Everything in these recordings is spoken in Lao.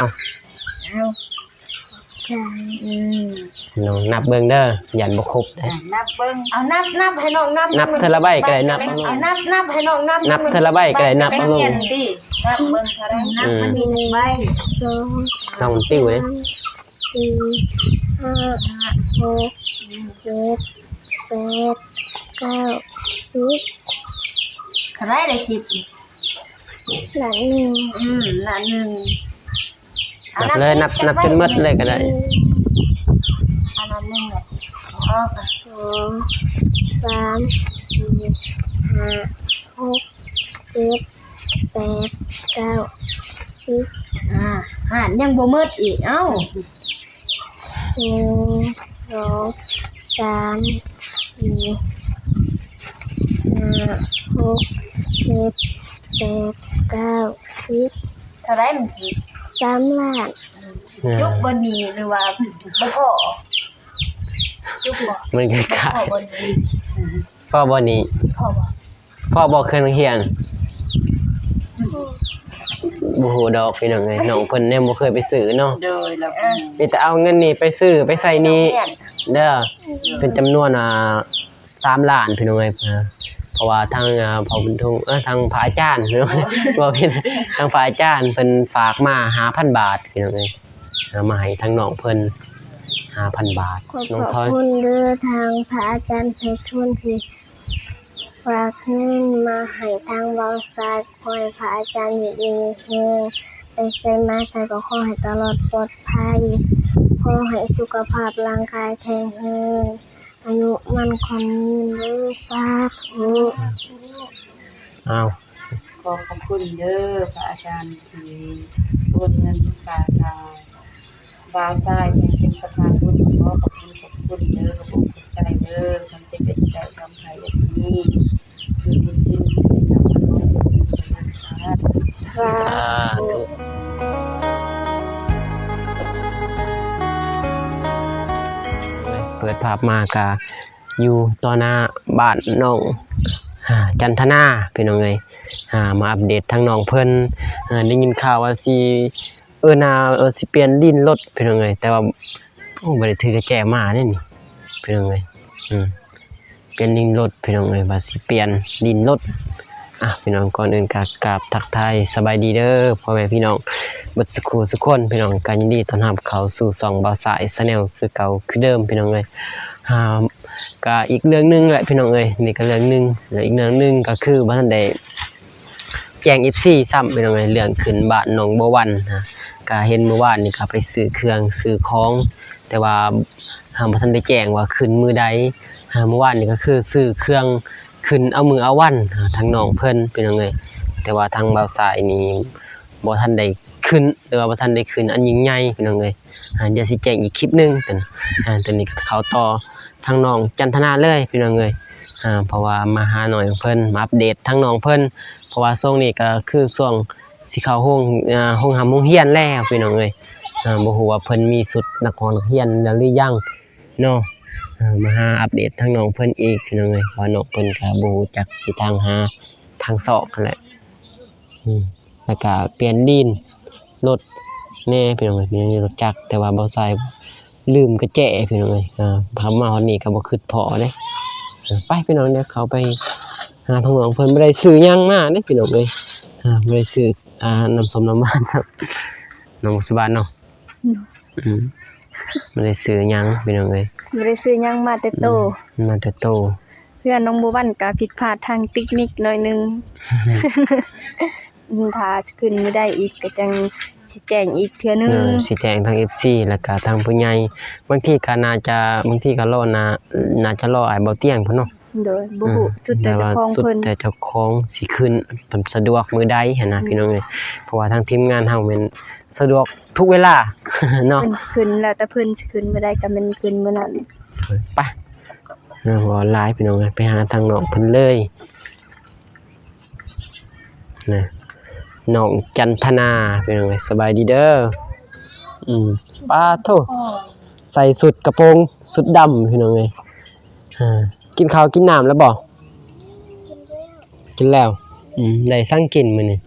ເອົາ ເອົາ ໃຈ ອືມ ນ້ອງນັບເບິ່ງເດີ ຢ້ານບໍ່ຄົບເດ້ ອ່ະ ນັບເບິ່ງ ເອົາ ນັບ ນັບ ໃຫ້ນ້ອງນັບ ນັບເທື່ອລະໃບກໍໄດ້ ນັບເອົາ ເອົາ ນັບ ນັບ ໃຫ້ນ້ອງນັບ ນັບເທື່ອລະໃບກໍໄດ້ ນັບເອົາ ນັບເບິ່ງເທົ່າໃດ ອືມ ນັບມັນມີຈັກໃບ ສອງ ສອງ ຕິວເດ້ ສາມ ສີ່ ຫ້າ ຫົກ ເຈັດ ແປດ ເກົ້າ ສິບ ເທົ່າໃດລະ ສິບ ລ້ານໜຶ່ງ ອືມ ລ້ານໜຶ່ງ ນັບເລີຍ ນັບ ນັບຈົນໝົດເລີຍກໍໄດ້ ອືມ ອັນນັ້ນໜຶ່ງແຫຼະ ອອກ ສອງ ສາມ ສີ່ ຫ້າ ຫົກ ເຈັດ ແປດ ເກົ້າ ສິບ ອ່າ ຫັ້ນ ຍັງບໍ່ໝົດອີກ ເອົ້າ ໜຶ່ງ ສອງ ສາມ ສີ່ ຫ້າ ຫົກ ເຈັດ ແປດ ເກົ້າ ສິບ ເທົ່າໃດມັນຖືກ ສາມລ້ານ ອືມ ຈຸກບໍ່ນີ້ ຫຼືວ່າບໍ່ພໍ ຈຸກບໍ່ ມັນກໍຂາຍ ພໍບໍ່ນີ້ ພໍບໍ່ນີ້ ພໍບໍ່ ພໍບໍ່ເຄື່ອງຮຽນ ບໍ່ຮູ້ດອກພີ່ນ້ອງເອີຍ ນ້ອງເພິ່ນຍັງບໍ່ເຄີຍໄປຊື້ເນາະ ໂດຍ ແລ້ວ ມີແຕ່ເອົາເງິນນີ້ໄປຊື້ໄປໃຊ້ໜີ້ເດີ ເປັນຈຳນວນ ອ່າ ສາມລ້ານພີ່ນ້ອງເອີຍ ເພາະວ່າທາງ ອ່າ ພໍ່ບຸນທຸງ ເອີ ທາງພະອາຈານ ເວົ້າຜິດ ທາງພະອາຈານເພິ່ນຝາກມາຫ້າພັນບາດພີ່ນ້ອງເອີຍ ເອົາມາໃຫ້ທາງນ້ອງເພິ່ນຫ້າພັນບາດ ຂອບ ນ້ອງທອຍ ຂອບຄຸນເດີ ທາງພະອາຈານໄພທູນທີ່ ຝາກເງິນມາໃຫ້ທາງບ່າວຊາຍ ຂໍໃຫ້ພະອາຈານຢູ່ດີມີແຮງ ໄປໃສມາໃສກໍຂໍໃຫ້ຕະຫຼອດປອດໄພ ຂໍໃຫ້ສຸຂະພາບຮ່າງກາຍແຂງແຮງ ອາຍຸໝັ້ນຂວັນຍືນເດີ ສາທຸ. ອ້າວ ຂໍຂອບຄຸນເດີ ພະອາຈານທີ່ໂອນເງິນຝາກ ອ່າ ບ່າວຊາຍ ໃຫ້ເປັນສະພານບຸນ ຂໍຂອບຄຸນ ຂອບຄຸນເດີ ຂອບອົກຂອບໃຈເດີ ມັນຈະເປັນໄດ້ຄຳໄພອັນນີ້ ຢູ່ໃນສິ່ງທີ່ເຈົ້າ ສາທຸ ສາທຸ. ເປີດພາບມາກະຢູ່ຕໍ່ໜ້າບ້ານນ້ອງ ອ່າ ຈັນທະນາ ພີ່ນ້ອງເອີຍ ອ່າ ມາອັບເດດທາງນ້ອງເພິ່ນ ອ່າ ໄດ້ຍິນຂ່າວວ່າຊິ ເອີ ໜ້າ ເອີ ຊິປ່ຽນດິນລົດພີ່ນ້ອງເອີຍ ແຕ່ວ່າ ໂອ້ ບໍ່ໄດ້ຖືກະແຈມາເດ້ນີ້ພີ່ນ້ອງເອີຍ ອືມ ປ່ຽນດິນລົດພີ່ນ້ອງເອີຍ ວ່າຊິປ່ຽນດິນລົດ ອ່ະ ພີ່ນ້ອງ ກ່ອນອື່ນກະກາບທັກທາຍສະບາຍດີເດີ ພໍ່ແມ່ພີ່ນ້ອງເບິດສຸຂູສຸຄົນ ພີ່ນ້ອງ ກະຍິນດີຕ້ອນຮັບເຂົ້າສູ່ຊ່ອງບ່າວຊາຍ Channel ຄືເກົ່າຄືເດີມ ພີ່ນ້ອງເອີຍ ອ່າ ກະອີກເລື່ອງໜຶ່ງແຫຼະພີ່ນ້ອງເອີຍ ນີ້ກະເລື່ອງໜຶ່ງ ແລະ ອີກເລື່ອງໜຶ່ງກະຄືບໍ່ທັນໄດ້ ແຈ້ງເອັຟຊີຊ້ຳ ພີ່ນ້ອງເອີຍ ເລື່ອງຂຶ້ນບ້ານໜອງບົວວັນ ກະເຫັນມື້ວານນີ້ກະໄປຊື້ເຄື່ອງຊື້ຂອງ ແຕ່ວ່າ ຫາ ບໍ່ທັນໄດ້ແຈ້ງວ່າຂຶ້ນມື້ໃດ ຫາ ມື້ວານນີ້ກະຄືຊື້ເຄື່ອງຂຶ້ນເອົາມື້ເອົາວັນ ທາງນ້ອງເພິ່ນ ພີ່ນ້ອງເອີຍ ແຕ່ວ່າທາງບ່າວຊາຍນີ້ບໍ່ທັນໄດ້ຂຶ້ນ ຫຼືວ່າບໍ່ທັນໄດ້ຂຶ້ນອັນຍິ່ງໃຫຍ່ ພີ່ນ້ອງເອີຍ ດຽວຊິແຈ້ງອີກຄລິບໜຶ່ງ ຕອນນີ້ກະເຂົ້າຕໍ່ ທາງນ້ອງຈັນທະນາເລີຍພີ່ນ້ອງເອີຍ ອ່າ ເພາະວ່າມາຫານ້ອງເພິ່ນ ມາອັບເດດທາງນ້ອງເພິ່ນ ເພາະວ່າຊ່ວງນີ້ກະຄືຊ່ວງຊິເຂົ້າໂຮງ ອ່າ ໂຮງຮ່ຳໂຮງຮຽນແລ້ວພີ່ນ້ອງເອີຍ ອ່າ ບໍ່ຮູ້ວ່າເພິ່ນມີຊຸດນັກຮອງນັກຮຽນແລ້ວຫຼືຍັງເນາະ ອ່າ ມາຫາອັບເດດທາງນ້ອງເພິ່ນອີກພີ່ນ້ອງເອີຍ ເພາະວ່ານ້ອງເພິ່ນກະບໍ່ຮູ້ຈັກຊິທາງຫາທາງຊອກຫັ້ນແຫຼະ ອືມ ແລ້ວກະປ່ຽນດິນລົດແດ່ພີ່ນ້ອງເອີຍ ມີລົດຈັກ ແຕ່ວ່າບ່າວຊາຍລືມກະແຈພີ່ນ້ອງເອີຍ ອ່າ ເຂົ້າມາຮອດນີ້ກະບໍ່ຄິດພໍເດ້ ອ່າ ໄປພີ່ນ້ອງ ດຽວເຂົ້າໄປຫາທາງນ້ອງເພິ່ນ ບໍ່ໄດ້ຊື້ຫຍັງມາເດ້ພີ່ນ້ອງເອີຍ ອ່າ ບໍ່ໄດ້ຊື້ ອ່າ ນ້ຳສົ້ມນ້ຳຫວານຊ້ຳ ນ້ອງສະບານເນາະ ອືມ ອືມ ບໍ່ໄດ້ຊື້ຫຍັງພີ່ນ້ອງເອີຍ ບໍ່ໄດ້ຊື້ຫຍັງ ມາແຕ່ໂຕ ອືມ ມາແຕ່ໂຕ ເຮືອນໜອງບົວວັນກະຜິດພາດທາງເຕັກນິກໜ້ອຍໜຶ່ງ ຖ້າຊິຂຶ້ນມື້ໃດອີກກະຈັ່ງຊິແຈ້ງອີກເທື່ອໜຶ່ງ ເອີ ຊິແຈ້ງທາງເອັຟຊີ ແລ້ວກະທາງຜູ້ໃຫຍ່ ບາງທີກະໜ້າຈະ ບາງທີກະລໍໜ້າ ໜ້າຈະລໍອ້າຍເບົາຕຽງພຸ້ນເນາະ ໂດຍ ບໍ່ຮູ້ ອືມ ສຸດແຕ່ເຈົ້າຂອງເພິ່ນ ສຸດແຕ່ເຈົ້າຂອງຊິຂຶ້ນ ເພິ່ນສະດວກມື້ໃດຫັ້ນນະ ອືມ ພີ່ນ້ອງເອີຍ ເພາະວ່າທາງທີມງານເຮົາແມ່ນສະດວກທຸກເວລາເນາະ ເພິ່ນຂຶ້ນແລ້ວແຕ່ເພິ່ນຊິຂຶ້ນມື້ໃດກະແມ່ນຂຶ້ນມື້ນັ້ນ ໄປ ເວົ້າຫຼາຍພີ່ນ້ອງເອີຍ ໄປຫາທາງນ້ອງເພິ່ນເລີຍ ນະ ນ້ອງຈັນທະນາພີ່ນ້ອງເອີຍ ສະບາຍດີເດີ ອືມ ປາໂທ້ ໃສ່ຊຸດກະໂປງ ຊຸດດຳພີ່ນ້ອງເອີຍ ອ່າ ກິນເຂົ້າກິນນ້ຳແລ້ວບໍ່? ກິນແລ້ວ ອືມ ໄດ້ສັງກິນມື້ນີ້?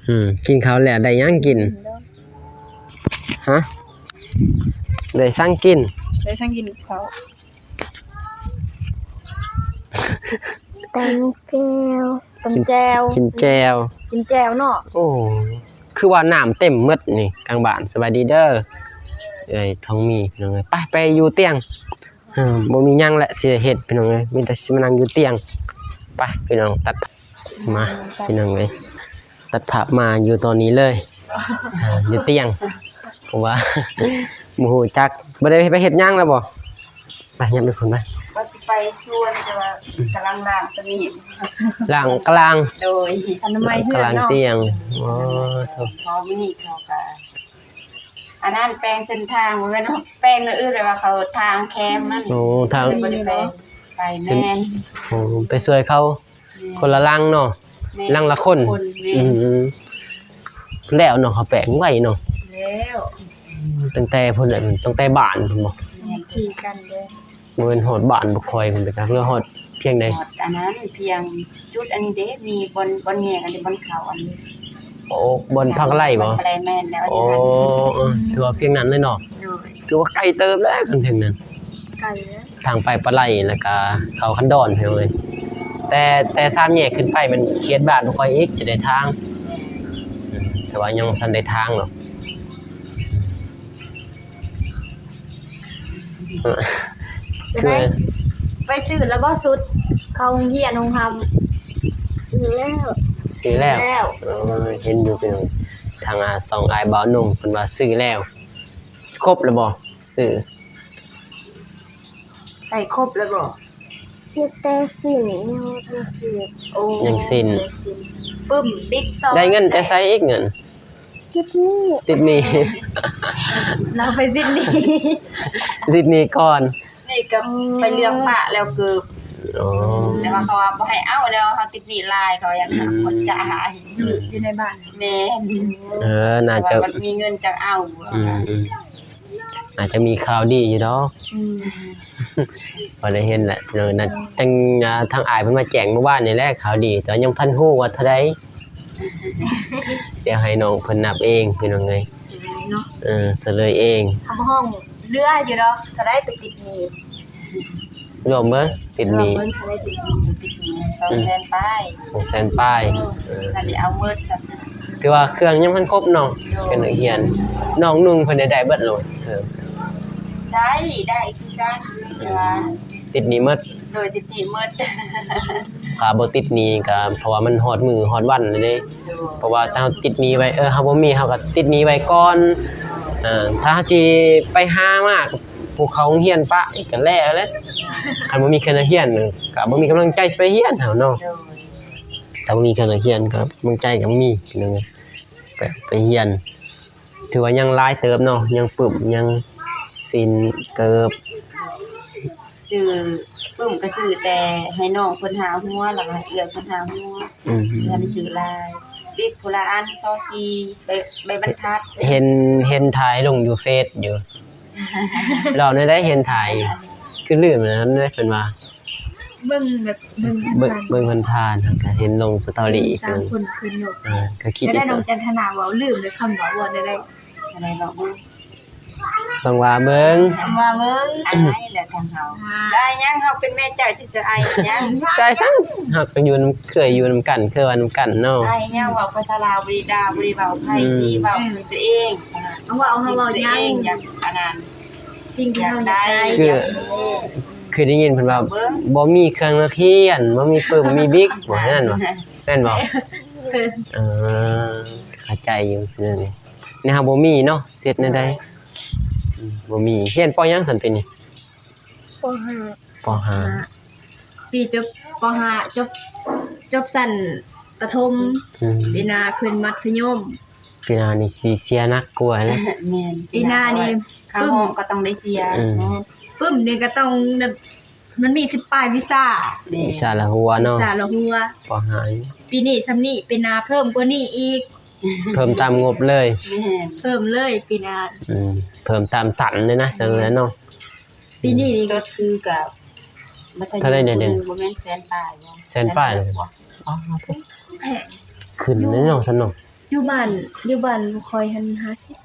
ອືມ ກິນເຂົ້າແລ້ວໄດ້ຫຍັງກິນ? ຮະ? ໄດ້ສັງກິນ? ໄດ້ສັງກິນກັບເຂົ້າ? ຕຳແຈ່ວ ຕຳແຈ່ວ ກິນແຈ່ວ ກິນແຈ່ວເນາະ. ໂອ້ ຄືວ່ານ້ຳເຕັມໝົດນີ້ກາງບ້ານ. ສະບາຍດີເດີ ເອື້ອຍທອງມີ ພີ່ນ້ອງເອີຍ. ໄປ ໄປຢູ່ຕຽງ. ເອີ ບໍ່ມີຫຍັງແຫຼະຊິເຮັດ ພີ່ນ້ອງເອີຍ, ມີແຕ່ຊິມານັ່ງຢູ່ຕຽງ. ໄປພີ່ນ້ອງ ຕັດພາບມາ ພີ່ນ້ອງເອີຍ, ຕັດພາບມາຢູ່ຕອນນີ້ເລີຍ ເອີ ຢູ່ຕຽງ ເພາະວ່າບໍ່ຮູ້ຈັກ. ບໍ່ໄດ້ໄປເຮັດຫຍັງແລ້ວບໍ່? ໄປ ຍັບໄປພຸ້ນໄປ. ວ່າຊິໄປສວນ ແຕ່ວ່າ ອືມ ກຳລັງລ້າງຕະໜີບ ລ້າງ ກຳລັງ ໂດຍ ອະນາໄມເຮືອນເນາະ ກຳລັງຕຽງ. ອໍ ເອີ ໂທ້ ເພາະມື້ນີ້ເຂົາກະ ອັນນັ້ນແປງເສັ້ນທາງ ບໍ່ແມ່ນແປງແນວອື່ນ ແຕ່ວ່າເຂົາທາງແຄມມັນ. ໂອ້ ທາງ ບໍ່ໄດ້ແປງ ໄປ ເສັ້ນ ແມ່ນ. ໂອ້ ໄປຊ່ວຍເຂົາ ແມ່ນ ຄົນລະຫຼັງເນາະ. ແມ່ນ ຫຼັງລະຄົນ ຄົນ ແມ່ນ. ອືມ ແລ້ວເນາະ ເຂົາແປງໄວເນາະ. ແລ້ວ ຕັ້ງແຕ່ພຸ້ນແຫຼະ ຕັ້ງແຕ່ບ້ານພຸ້ນບໍ່? ແມ່ນ ທີ່ກັນເດ້. ບໍ່ແມ່ນຮອດບ້ານບໍ່ຄ່ອຍພຸ້ນເດ້ ເຫຼືອຮອດພຽງໃດ? ຮອດອັນນັ້ນ ພຽງຈຸດອັນນີ້ເດ້ ມີບ່ອນ ບ່ອນແຍກອັນນີ້ ບ່ອນເຂົ້າອັນນີ້. ໂອ້ ບ່ອນພາກະໄລບໍ່? ພາກະໄລ ແມ່ນແລ້ວ. ໂອ້ ເອີ ຖືວ່າພຽງນັ້ນເລີຍເນາະ. ໂດຍ ຖືວ່າໄກເຕີບແລ້ວ ຄັນພຽງນັ້ນ ໄກແລ້ວ ທາງໄປປາໄລ ແລ້ວກະເຂົ້າຄັນດອນ ພີ່ນ້ອງເອີຍ. ແຕ່ ແຕ່ສາມແຍກຂຶ້ນໄປແມ່ນເຂດບ້ານບໍ່ຄ່ອຍອີກ ຊິໄດ້ທາງ. ອືມ ແຕ່ວ່າຍັງບໍ່ທັນໄດ້ທາງດອກ. ເປັນໃດ? ຄື ໄປຊື້ແລ້ວບໍ່ ຊຸດເຂົ້າໂຮງຮຽນໂຮງຮ່ຳ? ຊື້ແລ້ວ ຊື້ແລ້ວ. ແລ້ວ ເອີ ເຫັນຢູ່ ເປັນທາງ ອາ ຊ່ອງອ້າຍບ່າວໜຸ່ມເພິ່ນວ່າຊື້ແລ້ວ. ຄົບແລ້ວບໍ່? ຊື້ ໄດ້ຄົບແລ້ວບໍ່? ມີແຕ່ສິ້ນ ຍັງບໍ່ທັນສິ້ນ. ໂອ້ ຍັງສິ້ນ ປຶ້ມ ບິກ ສອງ ໄດ້ເງິນແຕ່ໃສອີກເງິນ? ຕິດໜີ້ ຕິດໜີ້ ລາວໄປຕິດໜີ້ ຕິດໜີ້ກ່ອນ. ນີ້ກໍໄປເລື່ອງປະແລ້ວເກີບ. ອໍ ແຕ່ວ່າເຂົາວ່າບໍ່ໃຫ້ເອົາແລ້ວ ເຮົາຕິດໜີ້ຫຼາຍ ເຂົາຢ້ານ ອືມ ບໍ່ຈ່າຍ. ຢູ່ ຢູ່ໃນບ້ານ ແມ່ນ. ເອີ ໜ້າຈະ ແຕ່ວ່າມັນມີເງິນຈັ່ງເອົາ. ອືມ ອືມ ອາດຈະມີຂ່າວດີຢູ່ດອກ. ອືມ ພໍໄດ້ເຫັນແຫຼະ ເອີ ນັ້ນ ເອີ ຈັ່ງ ອ່າ ທາງອ້າຍເພິ່ນມາແຈ້ງມື້ວານນີ້ແຫຼະ ຂ່າວດີ ແຕ່ວ່າຍັງບໍ່ທັນຮູ້ວ່າເທົ່າໃດ. ດຽວໃຫ້ນ້ອງເພິ່ນນັບເອງ ພີ່ນ້ອງເອີຍ ເນາະ. ເອີ ສະເຫຼີຍເອງ ເຮົາກໍຮ້ອງເຫຼືອຢູ່ດອກ ເທົ່າໃດໄປຕິດໜີ້. ລວມເບິ່ງ ຕິດໜີ້ ລວມເບິ່ງເທົ່າໃດ ຕິດໜີ້ ຕິດໜີ້ສອງແສນປາຍ ສອງແສນປາຍ. ເອີ ເອີ ຄັນໄດ້ເອົາໝົດຊັ້ນ ຖືວ່າເຄື່ອງຍັງບໍ່ທັນຄົບເນາະ. ໂດຍ ເຄື່ອງນັກຮຽນ ນ້ອງນຸ່ງເພິ່ນໄດ້ ໄດ້ເບິດໂລດເຄື່ອງ. ໄດ້ ໄດ້ຄືກັນ ແຕ່ວ່າ ອືມ ຕິດໜີ້ໝົດ. ໂດຍ ຕິດໜີ້ໝົດ. ຖ້າບໍ່ຕິດໜີ້ກໍ ເພາະວ່າມັນຮອດມື້ຮອດວັນແລ້ວເດ້. ໂດຍ ເພາະວ່າຖ້າເຮົາຕິດໜີ້ໄວ້ ເອີ ເຮົາບໍ່ມີ ເຮົາກໍຕິດໜີ້ໄວ້ກ່ອນ. ເອີ ຖ້າເຮົາຊິໄປຫາມາ ຜູ້ເຂົ້າໂຮງຮຽນປະອີກກໍແລ້ວແຫຼະ. ຄັນບໍ່ມີເຄື່ອງນັກຮຽນກໍບໍ່ມີກຳລັງໃຈຊິໄປຮຽນເຮົາເນາະ. ໂດຍ ຖ້າບໍ່ມີເຄື່ອງນັກຮຽນກໍກຳລັງໃຈກໍບໍ່ມີ ໄປ ໄປຮຽນ. ຖືວ່າຍັງຫຼາຍເຕີບເນາະ ຍັງປຶ້ມ ຍັງສິ້ນ ເກີບ. ຊື້ປຶ້ມກໍຊື້ແຕ່ໃຫ້ນ້ອງເພິ່ນຫ້າຫົວ ແລ້ວກໍໃຫ້ເອື້ອຍເພິ່ນຫ້າຫົວ. ອືມ ບໍ່ໄດ້ຊື້ຫຼາຍ ບິກຜູ້ລະອັນ ຊາວສີ່ ໃບ ໃບບັນທັດ. ເຫັນ ເຫັນຖ່າຍລົງຢູ່ເຟສຢູ່ ລອບນັ້ນໄດ້ເຫັນຖ່າຍ ຄືລືມແລ້ວນັ້ນເພິ່ນວ່າ ເບິ່ງແບບ ເບິ່ງ ເບິ່ງ ເບິ່ງຜ່ານໆ ກໍເຫັນລົງສະຕໍຣີ ສາມຄົນຂຶ້ນລົງ. ເອີ ກໍຄິດ ແລ້ວນ້ອງຈັນທະນາເວົ້າ ລືມເລີຍຄຳເວົ້າ ເວົ້າແນວໃດ? ອັນໃດເວົ້າເບິ່ງ ຕ້ອງວ່າເບິ່ງ ຕ້ອງວ່າເບິ່ງ. ອາຍແຫຼະທາງເຮົາ ອາຍຫຍັງ? ເຮົາເປັນແມ່ເຈົ້າຈະອາຍຫຍັງ? ອາຍສັງ ເຮົາກໍຢູ່ນຳ ເຄີຍຢູ່ນຳກັນ ເຄີຍວ່ານຳກັນເນາະ. ອາຍຫຍັງ? ເວົ້າພາສາລາວບໍ່ໄດ້ດ່າ ບໍ່ໄດ້ເວົ້າໃຜ ອືມ ເວົ້າໃຫ້ຕົວເອງ. ເຮົາເວົ້າ ເຮົາເວົ້າຫຍັງ ຢາກອັນນັ້ນ ສິ່ງທີ່ເຮົາຢາກໄດ້ ຢາກ ຄືໄດ້ຍິນເພິ່ນວ່າ ບໍ່ມີເຄື່ອງນັກຮຽນ ບໍ່ມີປຶ້ມ ມີບິກ ບໍ່ແມ່ນບໍ່? ແມ່ນບໍ່? ເອີ ເອີ ເຂົ້າໃຈຢູ່ເລື່ອງນີ້. ແນວເຮົາບໍ່ມີເນາະ ເຮັດແນວໃດ? ອືມ ບໍ່ມີ. ຮຽນ ປ.ຫຍັງຊັ້ນປີນີ້? ປ.ຫ້າ ປ.ຫ້າ ປີຈົບ ປ.ຫ້າ ຈົບ ຈົບຊັ້ນປະຖົມ. ອືມ ປີໜ້າຂຶ້ນມັດທະຍົມ. ປີໜ້ານີ້ຊິເສຍໜັກກວ່າແຫຼະ. ແມ່ນ ປີໜ້ານີ້ ເຂົ້າຫ້ອງກໍຕ້ອງໄດ້ເສຍ. ອືມ ແມ່ນ ປຶ້ມນີ້ກໍຕ້ອງແບບ ມັນມີສິບປາຍວິຊາ ແມ່ນ ວິຊາລະຫົວເນາະ ວິຊາລະຫົວ. ປ.ຫ້າ ປີນີ້ສ່ຳນີ້ ປີໜ້າເພີ່ມກວ່ານີ້ອີກ ເພີ່ມຕາມງົບເລີຍ. ແມ່ນ ເພີ່ມເລີຍປີໜ້າ. ອືມ ເພີ່ມຕາມຊັ້ນເລີຍນະ ຊັ້ນເລີຍເນາະ. ປີນີ້ນີ້ ຕົວຊື້ກັບມັດທະຍົມ ເທົ່າໃດເດ? ບໍ່ແມ່ນແສນປາຍບໍ່? ແສນປາຍເລີຍບໍ່? ອໍ ແພງ ຂຶ້ນເລີຍເນາະ ຊັ້ນເນາະ. ຢູ່ບ້ານ ຢູ່ບ້ານບໍ່ຄ່ອຍຫັ້ນ ຫ້າສິບ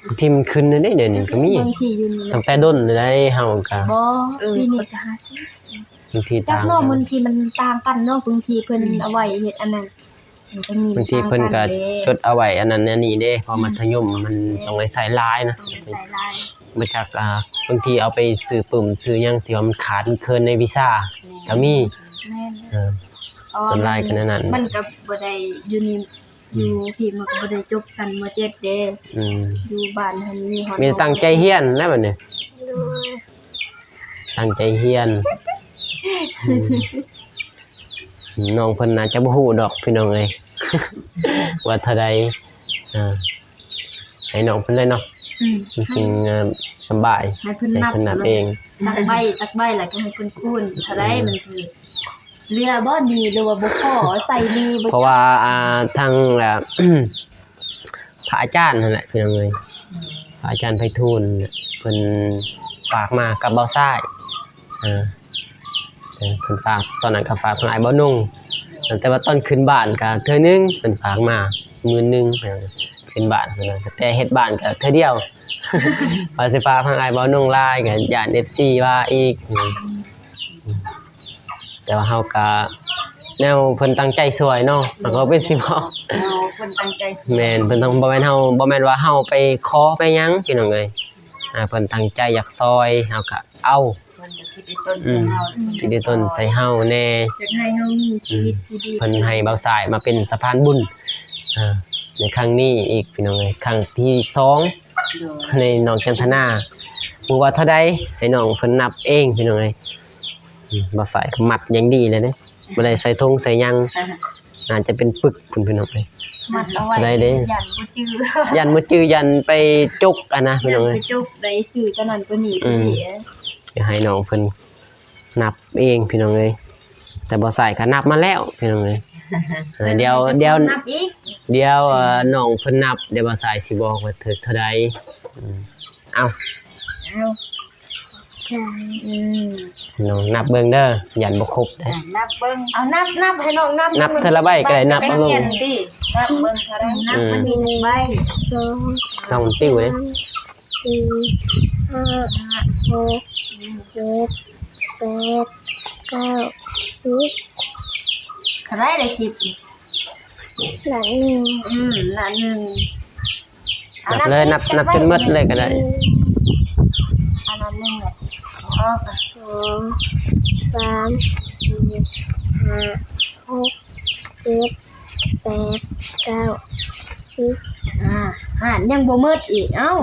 ບາງທີມັນຂຶ້ນເດ້ ດຽວນີ້ກໍມີ ບາງທີຢູ່ນີ້ ຕັ້ງແຕ່ດົນແລ້ວເຮົາກໍ ບໍ່ ເອີ ປີນີ້ກໍຫ້າສິບ ບາງທີຕ່າງ ຈັກເນາະ ບາງທີມັນຕ່າງກັນເນາະ ບາງທີເພິ່ນ ອືມ ເອົາໄວ້ເຮັດອັນນັ້ນ ມັນກໍມີ ບາງທີເພິ່ນກໍຈົດເອົາໄວ້ອັນນັ້ນອັນນີ້ເດ້ ເພາະມັດທະຍົມມັນ ອືມ ຕ້ອງໄດ້ໃຊ້ຫຼາຍນະ ຕ້ອງໄດ້ໃຊ້ຫຼາຍ ບໍ່ຈັກ ອ່າ ບາງທີເອົາໄປຊື້ປຶ້ມຊື້ຫຍັງທີ່ວ່າມັນຂາດມັນເຂີນໃນວິຊາ ແມ່ນ ກໍມີ ແມ່ນ ເອີ ສ່ວນຫຼາຍກໍແນວນັ້ນ ມັນກໍບໍ່ໄດ້ຢູ່ນີ້ ອືມ ຢູ່ທີ່ມັນກໍບໍ່ໄດ້ຈົບຊັ້ນ ມໍເຈັດເດ້ ອືມ ຢູ່ບ້ານຫັ້ນມີຮອດ ມີແຕ່ຕັ້ງໃຈຮຽນນະບັດນີ້ ໂດຍ ຕັ້ງໃຈຮຽນ ອືມ ນ້ອງເພິ່ນໜ້າຈະບໍ່ຮູ້ດອກພີ່ນ້ອງເອີຍ ວ່າເທົ່າໃດ ອ່າ ໃຫ້ນ້ອງເພິ່ນເລີຍເນາະ ອືມ ມັນຈຶ່ງ ເອີ ສະບາຍ ໃຫ້ເພິ່ນ ໃຫ້ເພິ່ນນັບເອງ ຈັກໃບ ຈັກໃບ ແລ້ວກໍໃຫ້ເພິ່ນຄູນເທົ່າໃດ ອືມ ມັນຖືກ ເຫຼືອບໍ່ໜີ້ ຫຼືວ່າບໍ່ພໍໃຊ້ໜີ້ ບໍ່ ເພາະວ່າ ອ່າ ທາງ ອ່າ ພະອາຈານຫັ້ນແຫຼະພີ່ນ້ອງເອີຍ ອືມ ພະອາຈານໄພທູນ ເພິ່ນຝາກມາກັບບ່າວຊາຍ ເອີ ເອີ ເພິ່ນຝາກ ຕອນນັ້ນກໍຝາກທາງອ້າຍບ່າວນົງ ແຕ່ວ່າຕອນຂຶ້ນບ້ານກໍເທື່ອໜຶ່ງ ເພິ່ນຝາກມາໝື່ນໜຶ່ງ ເອີ ຂຶ້ນບ້ານ ແຕ່ເຮັດບ້ານກໍເທື່ອດຽວ ວ່າຊິຝາກທາງອ້າຍບ່າວນົງຫຼາຍ ກໍຢ້ານເອັຟຊີວ່າອີກ ອືມ ແຕ່ວ່າເຮົາກະແນວເພິ່ນຕັ້ງໃຈຊ່ວຍເນາະ ເຮົາກໍເປັນຊິເວົ້າ ແນວເພິ່ນຕັ້ງໃຈ ແມ່ນ ເພິ່ນຕ້ອງ ບໍ່ແມ່ນເຮົາ ບໍ່ແມ່ນວ່າເຮົາໄປຂໍໄປຫຍັງພີ່ນ້ອງເອີຍ ອ່າ ເພິ່ນຕັ້ງໃຈຢາກຊ່ອຍ ເຮົາກະເອົາ ເພິ່ນກໍຄິດດີຕົນ ອືມ ໃສ່ເຮົາ ຄິດດີຕົນໃສ່ເຮົາແດ່ ຢາກໃຫ້ເຮົາມີຊີວິດທີ່ດີ ອືມ ເພິ່ນໃຫ້ບ່າວຊາຍມາເປັນສະພານບຸນ ອ່າ ໃນຄັ້ງນີ້ອີກພີ່ນ້ອງເອີຍ ຄັ້ງທີສອງ ໂດຍ ໃນນ້ອງຈັນທະນາ ບໍ່ວ່າເທົ່າໃດ ໃຫ້ນ້ອງເພິ່ນນັບເອງພີ່ນ້ອງເອີຍ ອືມ ບ່າວຊາຍກໍມັດຢ່າງດີເລີຍເດ້ ບໍ່ໄດ້ໃສ່ຖົງໃສ່ຫຍັງ ອ່າ ໜ້າຈະເປັນປຶກພຸ້ນພີ່ນ້ອງເອີຍ ມັດເອົາໄວ້ ເທົ່າໃດເດ້ ຢ້ານບໍ່ຈື່ ຢ້ານບໍ່ຈື່ ຢ້ານໄປຈົກຫັ້ນນະພີ່ນ້ອງເອີຍ ຢ້ານໄປຈົກໄດ້ຊື້ຕົວນັ້ນຕົວນີ້ ອືມ ຊິໃຫ້ນ້ອງເພິ່ນນັບເອງພີ່ນ້ອງເອີຍ ແຕ່ບ່າວຊາຍກໍນັບມາແລ້ວພີ່ນ້ອງເອີຍ ເອີ ດຽວ ດຽວ ນັບອີກ ດຽວ ເອີ ນ້ອງເພິ່ນນັບ ດຽວບ່າວຊາຍຊິບອກວ່າຖືກເທົ່າໃດ ອືມ ເອົາ ເອົາ ໃຈ ອືມ ນ້ອງນັບເບິ່ງເດີ ຢ້ານບໍ່ຄົບເດ້ ອ່ະ ນັບເບິ່ງ ເອົາ ນັບ ນັບ ໃຫ້ນ້ອງນັບ ນັບເທື່ອລະໃບກໍໄດ້ ນັບເອົາລົງ ໄປຮຽນຕິ ນັບເບິ່ງເທົ່າໃດ ນັບ ອືມ ມັນມີຈັກໃບ ສອງ ສອງ ມັນປິວເດ້ ສາມ ສີ່ ຫ້າ ຫົກ ເຈັດ ແປດ ເກົ້າ ສິບ ເທົ່າໃດລະ ສິບ ລ້ານໜຶ່ງ ອືມ ລ້ານໜຶ່ງ ນັບເລີຍ ນັບ ນັບຈົນໝົດເລີຍກໍໄດ້ ອັນນັ້ນໜຶ່ງ ສອງ ສາມ ສີ່ ຫ້າ ຫົກ ເຈັດ ແປດ ເກົ້າ ສິບ ອ່າ ຫານຍັງບໍ່ໝົດອີກ ເອົ້າ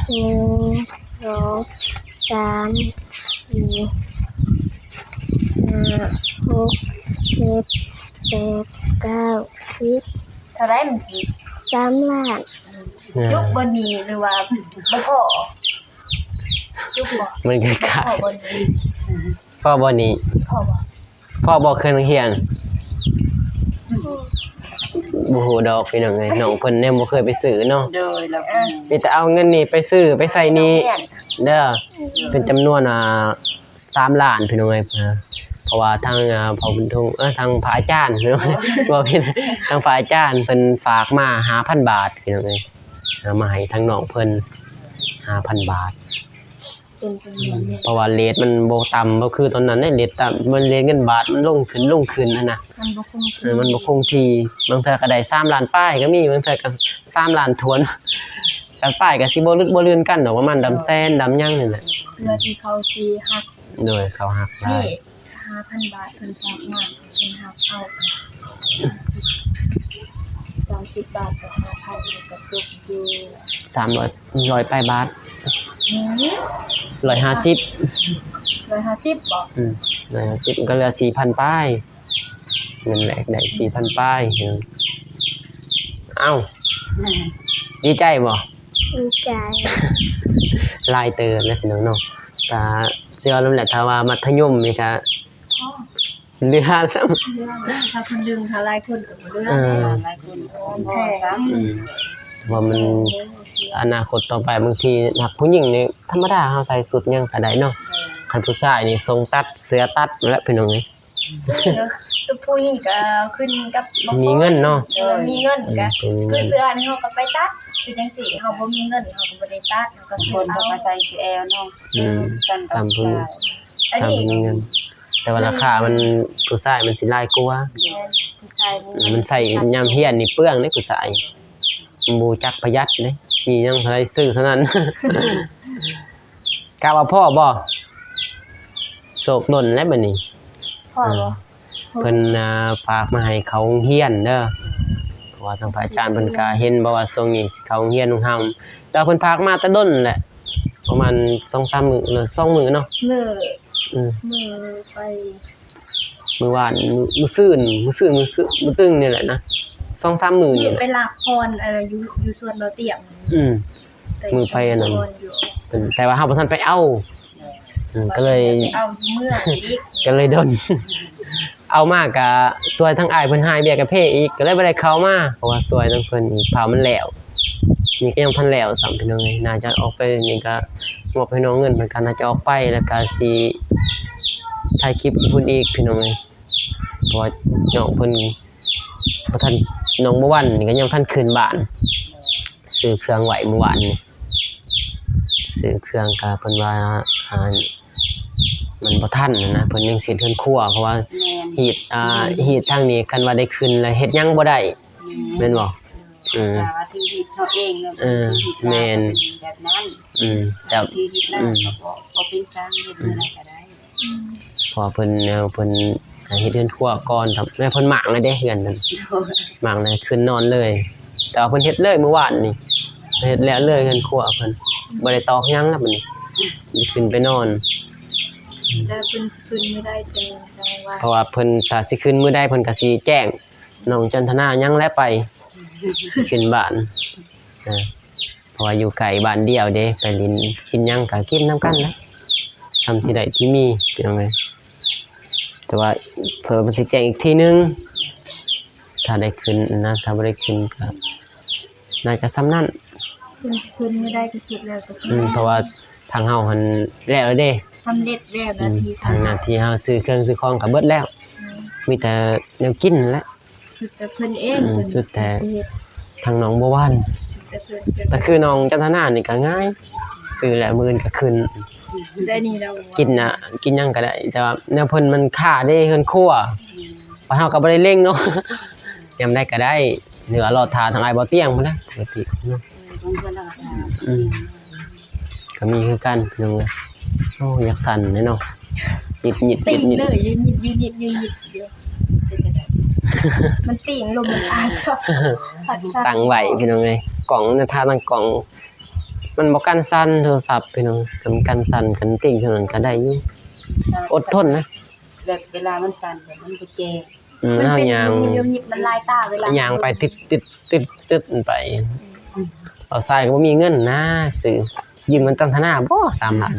ໜຶ່ງ ສອງ ສາມ ສີ່ ຫ້າ ຫົກ ເຈັດ ແປດ ເກົ້າ ສິບ ເທົ່າໃດມັນຖືກ ສາມລ້ານ ຈຸກບໍ່ນີ້ ຫຼືວ່າບໍ່ພໍ ຈຸກບໍ່ ມັນກໍຂາຍ ພໍບໍ່ນີ້ ພໍບໍ່ນີ້ ພໍບໍ່ ພໍບໍ່ເຄື່ອງຮຽນ ບໍ່ຮູ້ດອກພີ່ນ້ອງເອີຍ ນ້ອງເພິ່ນຍັງບໍ່ເຄີຍໄປຊື້ເນາະ ໂດຍ ແລ້ວກໍມີແຕ່ເອົາເງິນນີ້ໄປຊື້ໄປໃຊ້ໜີ້ເດີ ເປັນຈຳນວນ ອ່າ ສາມລ້ານພີ່ນ້ອງເອີຍ ເພາະວ່າທາງ ອ່າ ພໍ່ບຸນທຸງ ເອີ ທາງພະອາຈານ ເວົ້າຜິດ ທາງພະອາຈານເພິ່ນຝາກມາຫ້າພັນບາດພີ່ນ້ອງເອີຍ ເອົາມາໃຫ້ທາງນ້ອງເພິ່ນຫ້າພັນບາດ ເປັນຈຳນວນເງິນ ເພາະວ່າເຣດມັນບໍ່ຕ່ຳ ບໍ່ຄືຕອນນັ້ນເດ້ ເຣດຕ່ຳ ມັນເຣດເງິນບາດມັນລົງຂຶ້ນລົງຂຶ້ນຫັ້ນນະ ມັນບໍ່ຄົງທີ່ ເອີ ມັນບໍ່ຄົງທີ່ ບາງເທື່ອກໍໄດ້ສາມລ້ານປາຍກໍມີ ບາງເທື່ອກໍສາມລ້ານຖ້ວນ ລ້ານປາຍກໍຊິບໍ່ລຶດບໍ່ລື່ນກັນດອກ ປະມານດຳແສນດຳຫຍັງນີ້ແຫຼະ ເພື່ອທີ່ເຂົາຊິຮັກ ໂດຍ ເຂົາຮັກຫຼາຍ ຫ້າພັນບາດເພິ່ນຝາກມາ ເພິ່ນຮັບເອົາ ສາມສິບບາດກໍຫ້າພັນ ກໍຕົກຢູ່ ສາມຮ້ອຍ ຮ້ອຍປາຍບາດ ອືມ ຮ້ອຍຫ້າສິບ ຮ້ອຍຫ້າສິບບໍ? ອືມ ຮ້ອຍຫ້າສິບ ມັນກໍເຫຼືອສີ່ພັນປາຍ ເງິນແລກໄດ້ສີ່ພັນປາຍ ເອົ້າ ດີໃຈບໍ່? ດີໃຈ ຫຼາຍເຕີບແລ້ວພີ່ນ້ອງເນາະ ກະເຊື່ອນຳແຫຼະ ຖ້າວ່າມັດທະຍົມນີ້ກະ ພໍ ເຫຼືອຊ້ຳ ເຫຼືອ ຖ້າຄົນດຶງ ຖ້າຫຼາຍຄົນກໍບໍ່ເຫຼືອ ເອີ ຫຼາຍຄົນກໍບໍ່ຊ້ຳ ອືມ ເພາະວ່າມັນ ເອີ ອະນາຄົດຕໍ່ໄປ ບາງທີຫາກຜູ້ຍິງນີ້ທຳມະດາ ເຮົາໃສ່ຊຸດຫຍັງກໍໄດ້ເນາະ ເອີ ຄັນຜູ້ຊາຍນີ້ຊົງຕັດ ເສື້ອຕັດແຫຼະພີ່ນ້ອງເອີຍ ເອີ ໂຕ ຜູ້ຍິງກໍຂຶ້ນກັບ ມີເງິນເນາະ ເອີ ມີເງິນກໍ ອືມ ຄືເສື້ອນີ້ເຮົາກໍໄປຕັດ ຄືຈັ່ງຊີ້ ເຮົາບໍ່ມີເງິນເຮົາກໍບໍ່ໄດ້ຕັດ ເຮົາກໍຊື້ເອົາ ບາງຄົນເຂົາກໍໃສ່ຊິແອວເນາະ ອືມ ກັນກັບຜູ້ຊາຍ ຕາມຜູ້ມີເງິນ ແຕ່ວ່າລາຄາມັນ ຜູ້ຊາຍມັນຊິຫຼາຍກວ່າ ແມ່ນ ຜູ້ຊາຍມີເງິນ ມັນໃສ່ຍາມຮຽນນີ້ເປືອງເດ້ຜູ້ຊາຍ ບໍ່ຮູ້ຈັກປະຢັດເດ້ ມີຫຍັງເທົ່າໃດຊື້ເທົ່ານັ້ນ ກະວ່າພໍ້ບໍ່? ໂຊກດົນແລ້ວບັດນີ້ ພໍ້ບໍ່? ເອີ ເພິ່ນ ອ່າ ຝາກມາໃຫ້ເຂົ້າໂຮງຮຽນເດີ ເພາະວ່າທາງພະອາຈານເພິ່ນກະເຫັນບໍ່ວ່າຊ່ວງນີ້ຊິເຂົ້າໂຮງຮຽນໂຮງຮຳ ແຕ່ວ່າເພິ່ນຝາກມາແຕ່ດົນແຫຼະ ປະມານສອງສາມມື້ ຫຼື ສອງມື້ເນາະ ມື້ ອືມ ມື້ໄປ ມື້ວານ ມື້ ມື້ຊືນ ມື້ຊືນ ມື້ຊືນ ມື້ຕຶງນີ້ແຫຼະນະ ສອງສາມມື້ນີ້ແຫຼະ ໄປລາກຄອນ ເອີ ຢູ່ ຢູ່ສວນເບົາຕຽງ ອືມ ມື້ໄປອັນນັ້ນ ແຕ່ວ່າເຮົາບໍ່ທັນໄປເອົາ ເອີ ກໍເລີຍ ເອົາຢູ່ເມືອງອີກ ກໍເລີຍດົນ ເອົາມາກະຊ່ວຍທາງອ້າຍເພິ່ນຫາຍເບ້ຍກາເຟອີກ ກໍເລີຍບໍ່ໄດ້ເຂົ້າມາ ເພາະວ່າຊ່ວຍນຳເພິ່ນອີກ ເຜົາມັນແລ້ວ ນີ້ກໍຍັງບໍ່ທັນແລ້ວຊ້ຳ ພີ່ນ້ອງເອີຍ ໜ້າຈະອອກໄປນີ້ກໍມອບໃຫ້ນ້ອງເງິນ ເພິ່ນກໍໜ້າຈະອອກໄປ ແລ້ວກໍຊິຖ່າຍຄລິບໃຫ້ເພິ່ນອີກ ພີ່ນ້ອງເອີຍ ເພາະວ່ານ້ອງເພິ່ນບໍ່ທັນ ນ້ອງບົວວັນນີ້ກໍຍັງບໍ່ທັນຂຶ້ນບ້ານ ຊື້ເຄື່ອງໄວ້ມື້ວານນີ້ ຊື້ເຄື່ອງກະເພິ່ນວ່າ ອ່າ ມັນບໍ່ທັນນະ ເພິ່ນຍັງຊິເຮັດເຮືອນຄົວ ເພາະວ່າ ແມ່ນ ຮີດ ອ່າ ແມ່ນ ຮີດທາງນີ້ ຄັນວ່າໄດ້ຂຶ້ນແລ້ວເຮັດຫຍັງບໍ່ໄດ້ ແມ່ນ ແມ່ນບໍ່? ເອີ ຖ້າວ່າຖືກຮີດເຮົາເອງເນາະ ເອີ ຖືກຮີດ ແມ່ນ ແບບນັ້ນ ອືມ ແຕ່ ຖືກຮີດແລ້ວ ອືມ ກໍບໍ່ ບໍ່ເປັນຫຍັງ ເຮັດ ອືມ ແນວໃດກໍໄດ້ ອືມ ເພາະວ່າເພິ່ນ ແນວເພິ່ນ ເຮັດເຮືອນຄົວກ່ອນ ແລ້ວເພິ່ນໝາກແລ້ວເດ້ເຮືອນນັ້ນ ໝາກແລ້ວຂຶ້ນນອນເລີຍ ແຕ່ວ່າເພິ່ນເຮັດເລີຍມື້ວານນີ້ ເຮັດແລ້ວເລີຍເຮືອນຄົວເພິ່ນ ບໍ່ໄດ້ຕອກຫຍັງແລ້ວບັດນີ້ ຂຶ້ນໄປນອນ ແຕ່ເພິ່ນຊິຂຶ້ນມື້ໃດຈັ່ງ ຈັ່ງວ່າ ເພາະວ່າເພິ່ນ ຖ້າຊິຂຶ້ນມື້ໃດເພິ່ນກໍຊິແຈ້ງ ນ້ອງຈັນທະນາຍັງແຫຼະໄປ ຂຶ້ນບ້ານ ເອີ ເພາະວ່າຢູ່ໃກ້ບ້ານດຽວເດ້ ໄປຫຼິ້ນ ກິນຫຍັງກໍກິນນຳກັນແຫຼະ ສ່ຳທີ່ໄດ້ທີ່ມີ ພີ່ນ້ອງເອີຍ ແຕ່ວ່າເພິ່ນ ເພິ່ນຊິແຈ້ງອີກທີໜຶ່ງ ຖ້າໄດ້ຂຶ້ນນະ ຖ້າບໍ່ໄດ້ຂຶ້ນກໍໜ້າຈະສ່ຳນັ້ນ ເພິ່ນຊິຂຶ້ນມື້ໃດກໍສຸດແລ້ວ ກໍຄື ອືມ ເພາະວ່າທາງເຮົາຫັ້ນແລ້ວເດ້ ສຳເລັດແລ້ວ ອືມ ໜ້າທີ່ ທາງໜ້າທີ່ເຮົາຊື້ເຄື່ອງຊື້ຂອງກໍເບິດແລ້ວ ອືມ ມີແຕ່ແນວກິນຫັ້ນແຫຼະ ສຸດແຕ່ເພິ່ນເອງ ອືມ ເພິ່ນ ສຸດແຕ່ ຊິເຮັດ ທາງນ້ອງບົວວັນ ສຸດແຕ່ເພິ່ນ ແຕ່ຄືນ້ອງຈັນທະນານີ້ກໍງ່າຍ ຊື້ແລ້ວມື້ອື່ນກໍຂຶ້ນ ໄດ້ນີ້ແລ້ວ ກິນນະ ກິນຫຍັງກໍໄດ້ ແຕ່ວ່າແນວເພິ່ນມັນຄ້າເດ້ເຮືອນຄົວ ອືມ ບ້ານເຮົາກໍບໍ່ໄດ້ເລັ່ງເນາະ ຍາມໃດກໍໄດ້ ຫຼືວ່າລໍຖ້າທາງອ້າຍບໍ່ຕຽງພຸ້ນນະ ປົກກະຕິເນາະ ເອີ ບາງເທື່ອລາວກໍຖ້າ ອືມ ກໍມີຄືກັນ ພີ່ນ້ອງເອີຍ ໂອ້ ຢາກສັ່ນເດ້ເນາະ ຍິດໆໆໆ ຕີງເລີຍ ຍືດໆໆໆ ມັນຕີງລົມມັນອາດ ຕັ້ງໄວ້ ພີ່ນ້ອງເອີຍ ກ້ອງນະ ຖ້າຕັ້ງກ້ອງ ມັນບໍ່ກັນສັ່ນໂທລະສັບ ພີ່ນ້ອງ ຄັນກັນສັ່ນ ຄັນຕິ່ງເທົ່ານັ້ນກໍໄດ້ຢູ່ ອົດທົນນະ ແບບເວລາມັນສັ່ນ ແບບມັນບໍ່ແຈ້ງ ອືມ ມັນເປັນ ເຮົາຍ່າງ ມັນລາຍຕາ ເວລາຍ່າງໄປ ຕິດໆໆໆໄປ ອືມ ເອົາຊາຍກໍບໍ່ມີເງິນນະ ຊື້ ຢືມເງິນຈັນທະນາບໍ່ ສາມລ້ານ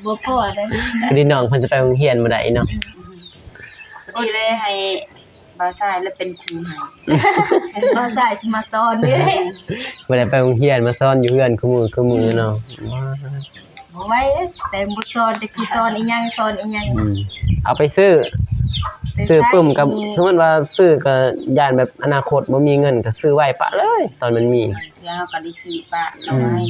ບໍ່ພໍເດ້ ພໍດີນ້ອງເພິ່ນຈະໄປໂຮງຮຽນມື້ໃດເນາະ ອືມ ພໍດີເລີຍໃຫ້ ບ່າວຊາຍລະເປັນຄູໃຫ້ ບ່າວຊາຍຊິມາສອນເດ້ ບໍ່ໄດ້ໄປໂຮງຮຽນ ມາສອນຢູ່ເຮືອນຄູ່ມື້ຄູ່ມື້ເນາະ ອືມ ບໍ່ໄຫວເດ້ ແຕ່ບົດສອນ ຈັກຊິສອນອີ່ຫຍັງ ສອນອີ່ຫຍັງ ອືມ ເອົາໄປຊື້ ໄປໃຊ້ ຊື້ປຶ້ມກໍ ນີ້ ສົມມຸດວ່າຊື້ກໍຢ້ານແບບອະນາຄົດບໍ່ມີເງິນ ກໍຊື້ໄວ້ປະເລີຍ ຕອນມັນມີ ແລ້ວເຮົາກໍໄດ້ຊື້ປະເອົາໄວ້ ອືມ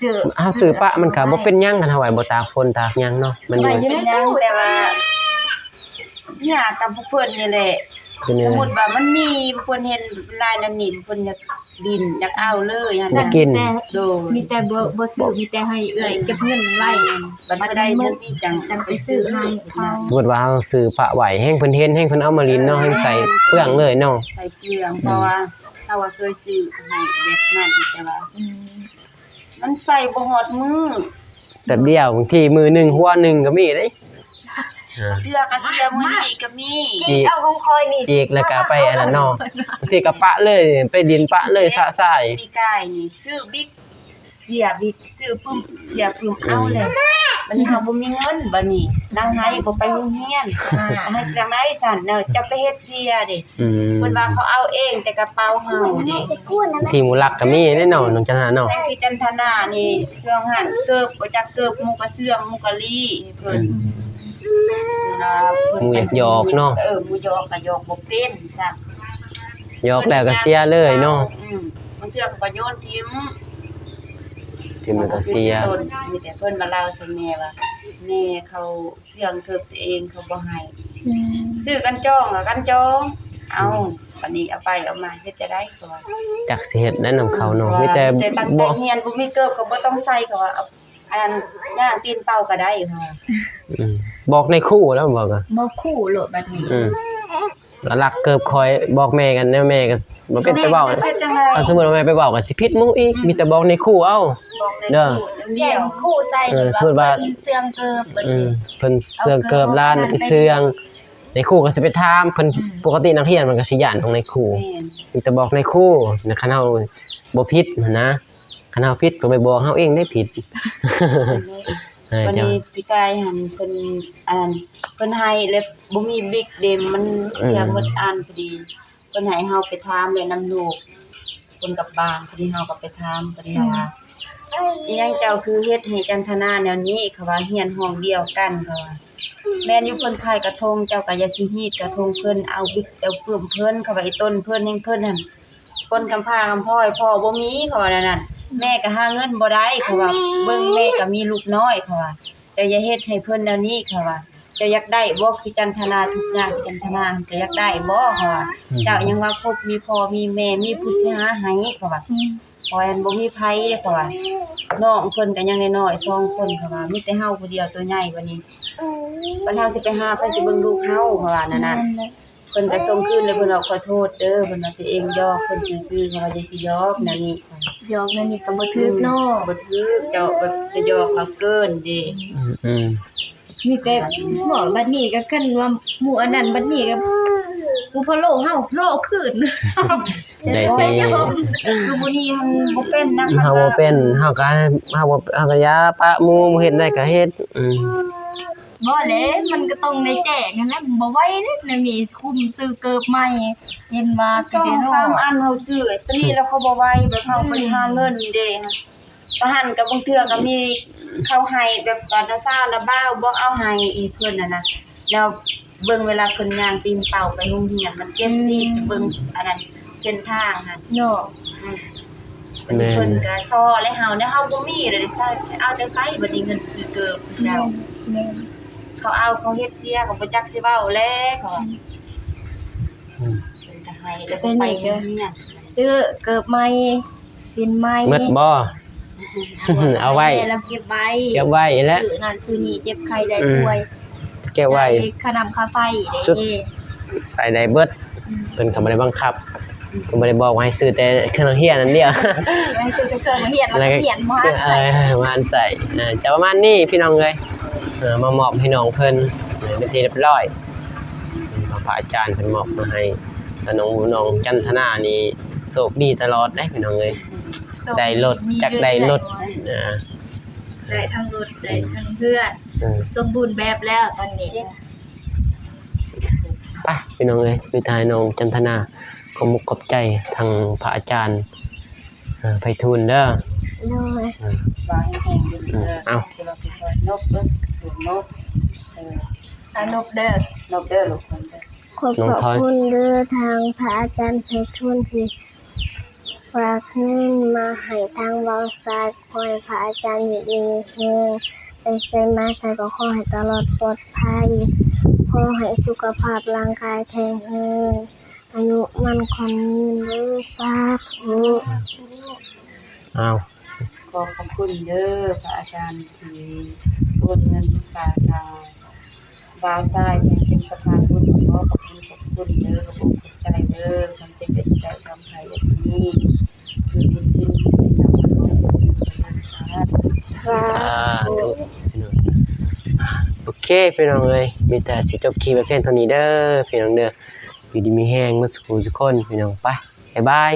ຊື້ ເຮົາຊື້ປະມັນກໍບໍ່ເປັນຫຍັງ ຄັນເຮົາໄວ້ບໍ່ຕາກຝົນຕາກຫຍັງເນາະ ມັນຢູ່ ບໍ່ເປັນຫຍັງ ແຕ່ວ່າຊິຫາກັບພວກເພິ່ນນີ້ແຫຼະ ເປັນຫຍັງ ສົມມຸດວ່າມັນມີ ພວກເພິ່ນເຫັນລາຍນັ້ນນີ້ ພວກເພິ່ນຢາກດິ້ນ ຢາກເອົາເລີຍຫັ້ນນະ ຢາກກິນ ໂດຍ ມີແຕ່ບໍ່ ບໍ່ຊື້ ມີແຕ່ໃຫ້ເອື້ອຍເກັບເງິນໄວ້ ບັດເມື່ອໃດເງິນມີຈັ່ງ ຈັ່ງໄປຊື້ໃຫ້ເຂົາ ສົມມຸດວ່າເຮົາຊື້ປະໄວ້ ແຮ່ງເພິ່ນເຫັນ ແຮ່ງເພິ່ນເອົາມາຫຼິ້ນເນາະ ແຮ່ງໃສ່ເປືອງເລີຍເນາະ ໃສ່ເປືອງ ອືມ ເພາະວ່າ ເຮົາວ່າເຄີຍຊື້ໃຫ້ແບບນັ້ນ ແຕ່ວ່າ ອືມ ມັນໃສ່ບໍ່ຮອດມື້ ແປັບດຽວ ບາງທີມື້ໜຶ່ງຫົວໜຶ່ງກໍມີເດ້ ເທື່ອກະເສຍມື້ນີ້ກະມີ ຈີກ ເອົາຂອງຂ້ອຍນີ້ ຈີກແລ້ວກະໄປອັນນັ້ນເນາະ ບາງທີກະປະເລີຍ ໄປດິ້ນປະເລີຍ ຊະຊາຍ ປີກາຍນີ້ຊື້ບິກ ເສຍບິກ ຊື້ປຶ້ມ ເສຍປຶ້ມ ເອົາແລ້ວ ບັດນີ້ເຮົາບໍ່ມີເງິນ ບັດນີ້ນາງໄຫ້ບໍ່ໄປໂຮງຮຽນ ເຮົາຊິຈັ່ງໃດຊັ້ນເນາະ ຈະໄປເຮັດເສຍເດ້ ອືມ ເພິ່ນວ່າເຂົາເອົາເອງແຕ່ກະເປົາເຮົາເດ້ ທີ່ໝູ່ລັກກໍມີເດ້ເນາະ ນ້ອງຈັນທະນາເນາະ ແຕ່ຄືຈັນທະນານີ້ ຊ່ວງຫັ້ນເກີບ ບໍ່ຈັກເກີບໝູ່ກະເຊື່ອມ ໝູ່ກະລີ້ເພິ່ນ ອືມ ເວລາເພິ່ນ ໝູ່ຢາກຢອກເນາະ ເອີ ໝູ່ຢອກກໍຢອກບໍ່ເປັນຊ້ຳ ຢອກແລ້ວກໍເສຍເລີຍເນາະ ອືມ ບາງເທື່ອເຂົາກໍໂຍນຖິ້ມ ຖິ້ມແລ້ວກໍເສຍ ມີແຕ່ເພິ່ນມາເລົ່າໃສ່ແມ່ວ່າ ແມ່ເຂົາ ເຊື່ອງເກີບຕົວເອງເຂົາບໍ່ໃຫ້ ອືມ ຊື້ກັນຈອງກໍກັນຈອງ ເອົາ ອືມ ບາດນີ້ເອົາໄປເອົາມາເຮັດຈັ່ງໃດກໍວ່າ ຈັກຊິເຮັດແນວໃດນຳເຂົາເນາະ ອືມ ມີແຕ່ ມີແຕ່ຕັ້ງໃຈ ບອກ ຮຽນ ບໍ່ມີເກີບກໍບໍ່ຕ້ອງໃສ່ ເຂົາວ່າ ເອົາ ອັນນັ້ນ ຍ່າງຕີນເປົ່າກໍໄດ້ ເຂົາວ່າ ອືມ ບອກນາຍຄູແລ້ວ ບອກ ບອກຄູໂລດບາດນີ້ ອືມ ລັກເກີບຂ້ອຍ ບອກແມ່ກັນແນວ ແມ່ກໍບໍ່ເປັນໄປເວົ້າ ເຮັດຈັ່ງໃດ ເອົາ ສົມມຸດວ່າແມ່ໄປເວົ້າກໍຊິຜິດໝູ່ອີກ ອືມ ມີແຕ່ບອກນາຍຄູເອົາ ບອກແມ່ ເດີ ຄູ ແຈ້ງຄູໃສ່ ເອີ ສົມມຸດວ່າເພິ່ນເຊື່ອງເກີບ ອືມ ເພິ່ນເຊື່ອງເກີບຫຼານ ເອົາເກີບ ໄປເຊື່ອງ ນາຍຄູກໍຊິໄປຖາມເພິ່ນ ອືມ ປົກກະຕິນັກຮຽນມັນກໍຊິຢ້ານຂອງນາຍຄູ ແມ່ນ ມີແຕ່ບອກນາຍຄູ ຄັນເຮົາບໍ່ຜິດຫັ້ນນະ ຄັນເຮົາຜິດກໍໄປບອກເຮົາເອງໄດ້ຜິດ ເອີ ບາດນີ້ ເຈົ້າ ປີກາຍຫັ້ນເພິ່ນ ອັນ ເພິ່ນໃຫ້ແລ້ວບໍ່ມີບິກເດ ມັນເສຍ ອືມ ໝົດອັນພໍດີ ເພິ່ນໃຫ້ເຮົາໄປຖາມແລ້ວນຳລູກ ເພິ່ນກັບບ້ານ ພໍດີເຮົາກໍໄປຖາມ ເພິ່ນວ່າ ອືມ ອີຫຍັງເຈົ້າຄືເຮັດໃຫ້ຈັນທະນາແນວນີ້ ເຂົາວ່າ ຮຽນຫ້ອງດຽວກັນ ເຂົາວ່າ ແມ່ນຢູ່ ເພິ່ນຂາຍກະທົງ ເຈົ້າກໍຢ່າຊິຮີດກະທົງເພິ່ນ ເອົາບິກເອົາປຶ້ມເພິ່ນ ເຂົາວ່າ ອີ່ຕົນເພິ່ນ ແຮ່ງເພິ່ນຫັ້ນ ຄົນກຳພ້າກຳພ້ອຍ ພໍ່ບໍ່ມີ ເຂົາວ່າແນວນັ້ນ ແມ່ກໍຫາເງິນບໍ່ໄດ້ ເຂົາວ່າ ເບິ່ງແມ່ກໍມີລູກນ້ອຍ ເຂົາວ່າ ເຈົ້າຢ່າເຮັດໃຫ້ເພິ່ນແນວນີ້ ເຂົາວ່າ ເຈົ້າຢາກໄດ້ບໍ່ ຄືຈັນທະນາທຸກຢ່າງ ຈັນທະນາເຈົ້າຢາກໄດ້ບໍ່ ເຂົາວ່າ ອືມ ເຈົ້າຍັງວ່າຄົບມີພໍ່ມີແມ່ ມີຜູ້ຊິຫາໃຫ້ ເຂົາວ່າ ອືມ ຂ້ອຍຫັ້ນບໍ່ມີໃຜເດ້ ເຂົາວ່າ ນ້ອງເພິ່ນກໍຍັງນ້ອຍໆ ສອງຄົນ ເຂົາວ່າ ມີແຕ່ເຮົາຜູ້ດຽວຕົວໃຫຍ່ ບາດນີ້ ບັດເຮົາຊິໄປຫາໃຜຊິເບິ່ງລູກເຮົາ ເຂົາວ່າແນວນັ້ນ ແມ່ນແຫຼະ ເພິ່ນກໍສົ່ງຄືນແລ້ວ ເພິ່ນວ່າ ຂໍໂທດເດີ ເພິ່ນວ່າ ຕົວເອງຢອກເພິ່ນຊື່ໆ ເພິ່ນວ່າ ຢ່າຊິຢອກແນວນີ້ ຢອກແນວນີ້ກໍບໍ່ຖືກເນາະ ອືມ ບໍ່ຖືກ ເຈົ້າແບບຈະຢອກເຮົາເກີນເດ້ ອືມໆ ມີແຕ່ເວົ້າ ບັດນີ້ກໍຄັນວ່າໝູ່ອັນນັ້ນ ບັດນີ້ກໍຜູ້ພະໂລເຮົາໂລຄືນ ໄດ້ແຕ່ ຄືມື້ນີ້ຫັ້ນບໍ່ເປັນນະ ເຮົາບໍ່ເປັນ ເຮົາກໍ ເຮົາບໍ່ ເຮົາກໍຢ່າປະໝູ່ ເຮັດໄດ້ກໍເຮັດ ອືມ ບໍ່ແຫຼະ ມັນກໍຕ້ອງໄດ້ແຈ້ງຫັ້ນແຫຼະ ມັນບໍ່ໄຫວເດ້ ແນວນີ້ຄຸມຊື້ເກີບໃໝ່ ເຫັນວ່າ ສອງສາມອັນເຮົາຊື້ ຕອນນີ້ແລ້ວເຂົາບໍ່ໄຫວ ແບບເຮົາບໍ່ໄດ້ຫາເງິນເດ້ ຕະຫັ້ນກໍບາງເທື່ອກໍມີເຂົາໃຫ້ແບບຕອນເຊົ້ານະ ບ່າວບໍ່ເອົາໃຫ້ເພິ່ນຫັ້ນນະ ແລ້ວເບິ່ງເວລາເພິ່ນຍ່າງຕີນເປົ່າໄປໂຮງຮຽນ ມັນເຈັບ ອືມ ປີດ ເບິ່ງອັນນັ້ນເສັ້ນທາງຫັ້ນເນາະ ອືມ ແມ່ນ ເພິ່ນກໍຊໍແລ້ວເຮົາ ແລ້ວເຮົາບໍ່ມີ ແລ້ວຊິເອົາແຕ່ໃສ ບັດນີ້ເງິນຊື້ເກີບ ແມ່ນ ເຈົ້າ ແມ່ນ ເຂົາເອົາເຂົາເຮັດເສຍ ກໍບໍ່ຈັກຊິເວົ້າແລ້ວ ເຂົາ ອືມ ເພິ່ນກໍໃຫ້ແລ້ວກໍໄປໂຮງຮຽນ ຊື້ເກີບໃໝ່ ສິ້ນໃໝ່ ໝົດບໍ່? ເອົາໄວ້ ແມ່ລາວເກັບໄວ້ ເກັບໄວ້ແຫຼະ ຊື້ນັ້ນຊື້ນີ້ ເຈັບໄຂ້ໄດ້ ອືມ ປ່ວຍ ເກັບໄວ້ ໄດ້ຄ່ານ້ຳຄ່າໄຟເດ້ ຊຸດ ໃສ່ໄດ້ເບິດ ອືມ ເພິ່ນກໍບໍ່ໄດ້ບັງຄັບ ອືມ ເພິ່ນບໍ່ໄດ້ບອກວ່າໃຫ້ຊື້ແຕ່ເຄື່ອງຮຽນອັນດຽວ ໃຫ້ຊື້ແຕ່ເຄື່ອງຮຽນ ແລ້ວກໍຮຽນບໍ່ທັນໃສ່ ເອີ ບໍ່ທັນໃສ່ ເອີ ຈະປະມານນີ້ພີ່ນ້ອງເອີຍ ເອີ ມາມອບໃຫ້ນ້ອງເພິ່ນ ເອີ ເປັນທີ່ຮຽບຮ້ອຍ ອືມ ຂອງພະອາຈານເພິ່ນມອບມາໃຫ້ ແລ້ວນ້ອງ ນ້ອງຈັນທະນານີ້ໂຊກດີຕະຫຼອດເດ້ພີ່ນ້ອງເອີຍ ໂຊກດີ ໄດ້ລົດ ມີ ຈັກໄດ້ລົດ ເລື່ອຍໆ ເອີ ໄດ້ທັງລົດ ໄດ້ທັງເຮືອນ ເອີ ສົມບູນແບບແລ້ວຕອນນີ້ ໄປພີ່ນ້ອງເອີຍ ມີແຕ່ໃຫ້ນ້ອງຈັນທະນາ ຂອບມຸກຂອບໃຈທາງພະອາຈານ ເອີ ໄພທູນເດີ ໂດຍ ເອີ ວາງໃຫ້ແຮງເດີ ອືມ ເອົາ ນົບເດີ ນົບເດີ ເອີ ອາ ນົບເດີ ນົບເດີ ລູກ ຂອບພະຄຸນເດີ ທາງພະອາຈານໄພທູນທີ່ຝາກເງິນມາໃຫ້ທາງບ່າວຊາດ ຂໍໃຫ້ພະອາຈານຢູ່ດີມີແຮງ ໄປໃສມາໃສກໍຂໍໃຫ້ຕະຫຼອດປອດໄພ ຂໍໃຫ້ສຸຂະພາບຮ່າງກາຍແຂງແຮງ ອາຍຸໝັ້ນຂວັນຍືນເດີ ສາທຸ. ອ້າວ ຂອບພະຄຸນເດີ ພະອາຈານທີ່ໂອນເງິນມາຝາກ ບ່າວຊາດ ໃຫ້ເປັນສະພານບຸນ ຂໍຂອບຄຸນ ຂອບຄຸນເດີ ຂອບອົກຂອບໃຈເດີ ຄວາມເຈັບໄດ້ຊິໄດ້ ຄວາມໄຂ້ຢ່າມີ ຢູ່ດີມີສຸກ ສາທຸ. ໂອເຄ ພີ່ນ້ອງເອີຍ ມີແຕ່ຊິຈົບຄລິບໄວ້ພຽງເທົ່ານີ້ເດີ ພີ່ນ້ອງເດີ ຢູ່ດີມີແຮງໝົດສູ່ຜູ້ສູ່ຄົນ ພີ່ນ້ອງ ໄປ ບາຍບາຍ.